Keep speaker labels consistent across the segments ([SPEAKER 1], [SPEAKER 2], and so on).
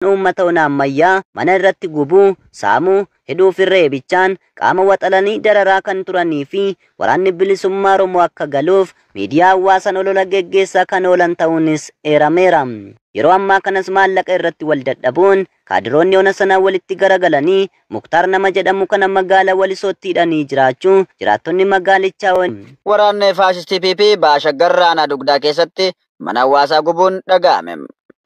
[SPEAKER 1] Uummata ona ammayyaa mana irratti gubuu, saamuu, hidhuu fi reebichaan qaama waxalanii dararaa kan turanii fi waraanni bilisummaa Oromoo akka galuuf miidiyaa hawaasaan olola geggeessaa kan oolan ta'uunis eerameera. Yeroo ammaa kanas maallaqa irratti wal dadhabuun kaadiroonni ona sanaa walitti garagalanii Muktaar nama jedhamu kana magaalaa Walisootti hidhanii jiraachuu jiraattonni magaalichaa.
[SPEAKER 2] Waraanni faashistii PP Baha Shaggar aanaa Dugdaa keessatti mana hawaasaa gubuun dhaga'ame.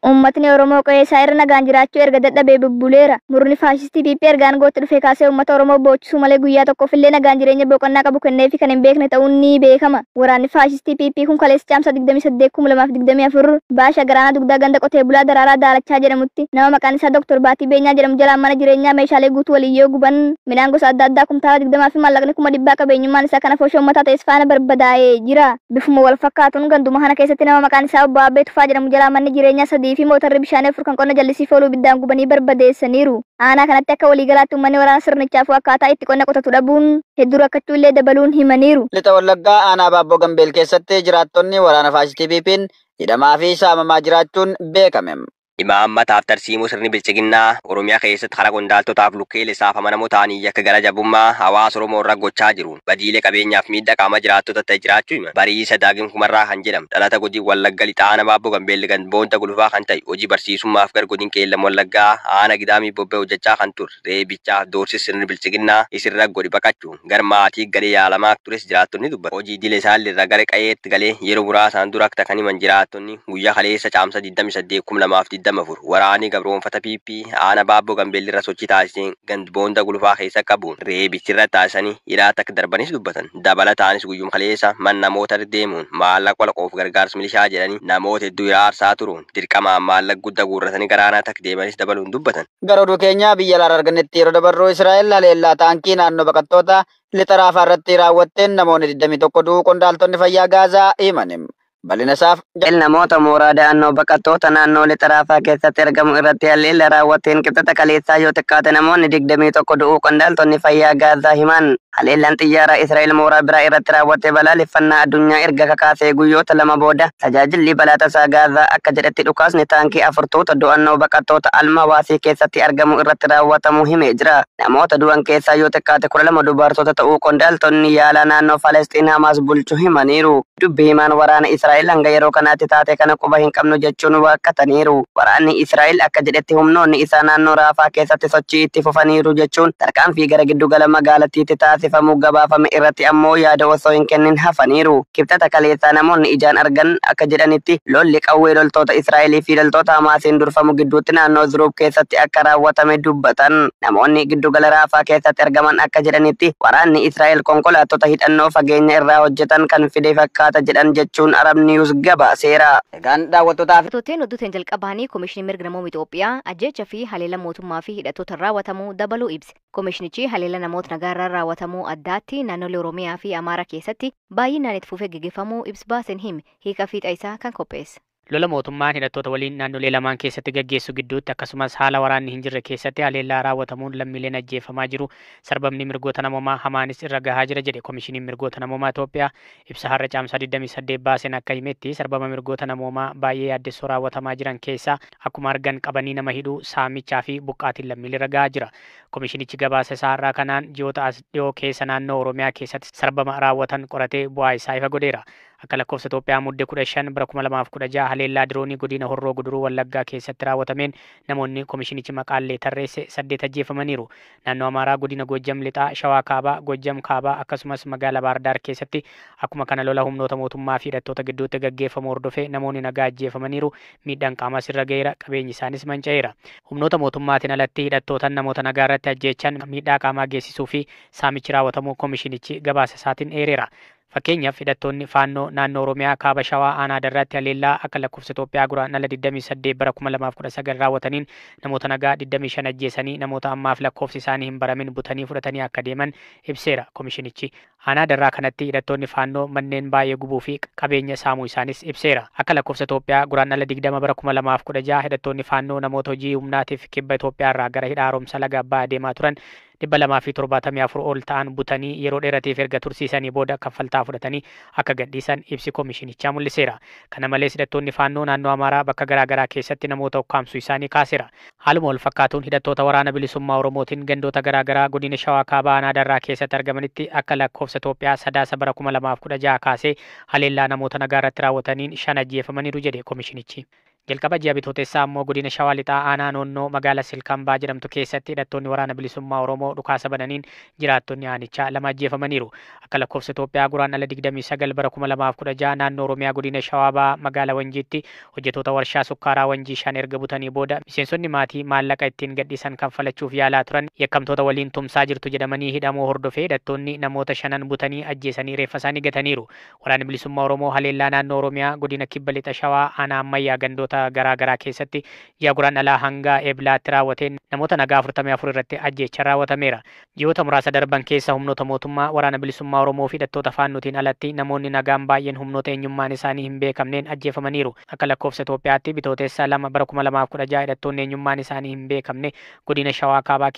[SPEAKER 3] Uummatni Oromoo qe'ee isaa irra nagaan jiraachuu erga dadhabee bubbuleera. Murni faashistii PP erga aangootti dhufee kaasee uummata Oromoo boochisuu malee guyyaa tokkoof illee nagaan jireenya boqonnaa qabu kenneefi kan hin beekne ta'uun ni beekama. Waraanni faashistii PP kun kaleessa Caamsaa 28 2024 Baha Shaggar aanaa Dugdaa ganda qotee bulaa Daraaraa Daalachaa jedhamutti nama maqaan isaa Dr. Baatii Beenyaa jedhamu jalaan mana jireenyaa meeshaalee guutuu waliin yoo guban, midhaan gosa adda addaa kumtaala 20 fi maallaqni 100,000 qabeenyummaan isaa kan afoosha uummataa ta'es faana barbadaa'ee jira. Bifuma wal fakkaatuun ganduma kana keessatti nama maqaan isaa Obbo Abbee Tufaa jedhamu jalaa manni jireenyaa 3 fi mootarri bishaanii 4 kan qonna jallisiif oolu ibiddaan gubanii barbadeessaniiru. Aanaa kanatti akka waliigalaatti uummanni waraana sirnichaafuu akkaataa itti qonna qotatu dhabuun hedduu rakkachuu illee dabaluun himaniiru.
[SPEAKER 2] Lixa Wallaggaa aanaa Baabboo Gambeel keessatti jiraattonni waraana faashistii PP'n hidhamaa fi saamamaa jiraachuun beekame.
[SPEAKER 4] Imaammataaf tarsiimoo sirni bilchiginnaa Oromiyaa keessatti karaa qondaaltotaaf lukkeelee isaaf amanamoo ta'anii yakka gara jabummaa hawaasa Oromoo irra gochaa jiru. Badiilee qabeenyaaf miidhaa qaama jiraattota ta'e jiraachuu hima. Bariisa Daagim Kumarraa kan jedhamu dhalata godin Wallagga Lixaa aanaa Baabboo Gambeelli Ganboonta Gulufaa kan ta'e hojii barsiisummaaf gara godin Qeellam Wallaggaa aanaa Gidaamii bobba'ee hojjechaa kan ture. Reebichaaf doorsis sirni bilchiginnaa isirra godhi baqachuun gara maatii galee yaalamaa tures jiraattonni dubbatu. Hojii idilee isaallee irra gara qa'eetti galee yeroo muraasaan dura akka kan himan jiraattonni, guyyaa kaleessa Caamsaa 28 2024 waraanni gabroonfata PP aanaa Baabboo Gambeelli irra sochii taasiseen Gandboonda Gulufaa keessa qabuun reebichirra taasisanii hidhaatti akka darbanis dubbatan. Dabalataanis guyyuma kaleessa mana namoota deemuun maallaqa walqoof gargaarsa milishaa jedhanii namoota hedduu hiraarsaa turuun dirqamaan maallaqa guddaa guurratanii gara aanaatti akka deemanis dabaluun dubbatan.
[SPEAKER 2] Gara oduu keenyaa biyya alaa argannetti yeroo dabarru, Israa'el haleellaa taankii naannoo baqattoota lixa Raafaa irratti raawwatteen namoonni 21 du'uu qondaaltonni fayyaa Gaazaa himan. Bal'ina isaaf
[SPEAKER 5] Namoota mooraa da'annoo baqattoota naannoo lixa Raafaa keessatti argamu irratti haleellaa raawwatteen Kibxata kaleessaa yoo xiqqaate namoonni 21 du'uu qondaaltonni fayyaa Gaazaa himan. Haleellaan xiyyaara Israa'el mooraa biraa irratti raawwatte balaaleffannaa addunyaa erga kakaasee guyyoota 2 booda, tajaajilli balaa tasaa Gaazaa akka jedhetti dhukaasni taankii afurtoota do'annoo baqattoota Almawaasii keessatti argamu irratti raawwatamu himee jira. Namoota du'an keessaa yoo xiqqaate 12 dubartoota ta'uu qondaaltonni yaalaa naannoo Falasxiin Hamaas bulchu himaniiru. Dubbi himaan waraana Israa'el hanga yeroo kanaatti taate kana quba hin qabnu jechuun waakkataniiru. Waraanni Israa'el akka jedhetti humnoonni isaa naannoo Raafaa keessatti sochii itti fufaniiru jechuun, tarkaanfii gara giddugala magaalattiitti taasifamuu gabaafame irratti ammoo yaada osoo hin kennin hafaniiru. Kibxata kaleessaa namoonni ijaan argan akka jedhanitti lolli qawwee loltoota Israa'elii fi loltoota Hamaasiin durfamu gidduutti naannoo Zuruub keessatti akka raawwatame dubbatan. Namoonni giddugala Raafaa keessatti argaman akka jedhanitti waraanni Israa'el konkolaattota hidhannoo fageenya irraa hojjetan kan fide fakkaata jedhan jechuun Arab News gabaaseera.
[SPEAKER 2] Egaan daawwattootaaf
[SPEAKER 6] Toteen oduu jalqabaanii, Komishinii Mirga Namooma Itoophiyaa ajjeecha fi haleela mootummaa fi hidhattoota raawwatamuu dabaluu ibse. Komishinichi haleela namoota nagaarraa raawwatamuu addaatti naannolee Oromiyaa fi Amaaraa keessatti baay'inaan itti fufee gaggeeffamuu ibsa baaseen hime. Hiika fiixa isaa kan qopheesse.
[SPEAKER 7] Lola mootummaan hidhattoota waliin naannolee lamaan keessatti gaggeessu gidduutti, akkasumas haala waraanni hin jirre keessatti haleellaa raawwatamuun lammiileen ajjeefamaa jiru. Sarbamni mirgoota namoomaa hamaanis irra gahaa jira jedhe Komishiniin Mirgoota Namoomaa Itoophiyaa. Ibsa har'a Caamsaa 28 baaseen akka himetti, sarbama mirgoota namoomaa baay'ee yaaddessoo raawwatamaa jiran keessaa akkuma argan qabanii nama hidhuu, saamichaa fi buqqaatiin lammiilee irra gahaa jira. Komishinichi gabaasa isaa har'aa kanaan ji'oota as dhiyoo keessa naannoo Oromiyaa keessatti sarbama raawwatan qoratee bu'aa isaa ifa godheera. Akka lakkoofsa Itoophiyaa Mudde 15 bara 2016 haleellaa diroonii godina Horroo Guduruu Wallaggaa keessatti raawwatameen namoonni komishinichi maqaallee tarreesse saddeet ajjeefamaniiru. Naannoo Amaaraa godina Goojjam Lixaa, Shawaa Kaabaa, Goojjam Kaabaa akkasumas magaalaa Baardaar keessatti akkuma kana lola humnoota mootummaa fi hidhattoota gidduutti gaggeeffamu hordofee namoonni nagaa ajjeefamaniiru. Miidhaan qaamas irra ga'eera, qabeenyi isaanis manca'eera. Humnoota mootummaatiin alatti hidhattootaan namoota nagaa irratti ajjeechan, miidhaa qaamaa geessisuu fi saamichi raawwatamuu komishinichi gabaasa isaatiin eereera. Fakkeenyaaf, hidhattoonni Faannoo naannoo Oromiyaa kaaba Shawaa aanaa Darraatti haleellaa akka lakkoofsa Itoophiyaa Guraandhala 28 bara 2019 raawwataniin namoota nagaa 25 ajjeesanii namoota ammaaf lakkoofsi isaanii hin baramin butanii fudhatanii akka deeman ibseera komishinichi. Aanaa Darraa kanatti hidhattoonni Faannoo manneen baay'ee gubuu fi qabeenya saamuu isaanis ibseera. Akka lakkoofsa Itoophiyaa Guraandhala 20 bara 2016 hidhattoonni Faannoo namoota hojii humnaatiif kibba Itoophiyaa irraa gara hidha haaromsa laga Abbaa deemaa turan 274 ol ta'an butanii yeroo dheeratiif erga tursiisanii booda kaffaltaa fudhatanii akka gadhiisan ibsi koomishinichaa mul'iseera. Kana malees hidhattoonni faannoo naannoo Amaaraa bakka garaagaraa keessatti namoota ukkaamsuu isaanii kaaseera. Haaluma wal fakkaatuun hidhattoota waraana bilisummaa Oromootiin gandoota garaagaraa godina Shawaa Kaabaa aanaa Darraa keessatti argamanitti akka lakkoofsa Itoophiyaa Sadaasa bara 2016 kaasee haleellaa namoota nagaa irratti raawwataniin 5 ajjeefamaniiru jedhe koomishinichi. Jalqaba ji'a Bitootessaa ammoo godina Shawaa Lixaa aanaa Noonnoo magaalaa Silkambaa jedhamtu keessatti hidhattoonni waraana bilisummaa Oromoo dhukaasa bananiin jiraattonni aanichaa 2 ajjeefamaniiru. Akka lakkoofsa Itoophiyaa guraandhala 29 bara 2016 naannoo Oromiyaa godina Shawaa Bahaa magaalaa Wanjiitti hojjettoota warshaa sukkaaraa Wanjii 5 erga butanii booda miseensonni maatii maallaqa ittiin gadhiisan kanfalachuuf yaalaa turan yakkamtoota waliin tumsaa jirtu jedhamanii hidhamuu hordofee hidhattoonni namoota 5 butanii ajjeesanii reeffa isaanii gataniiru. Waraanni bilisummaa Oromoo haleellaa naannoo Oromiyaa godina Kibba Lixa Shawaa aanaa Ammayyaa gandoota garaagaraa keessatti ji'a guraandhalaa hanga Eeblaatti raawwateen namoota nagaa 44 irratti ajjeechaa raawwatameera. Ji'oota muraasa darban keessa humnoota mootummaa waraana bilisummaa Oromoo fi hidhattoota faannootiin alatti namoonni nagaan baay'een humnoota eenyummaan isaanii hin beekamneen ajjeefamaniiru. Akka lakkoofsa Itoophiyaatti Bitootessa 2 bara 2016 hidhattoonni eenyummaan isaanii hin beekamne godina Shawaa Kaabaa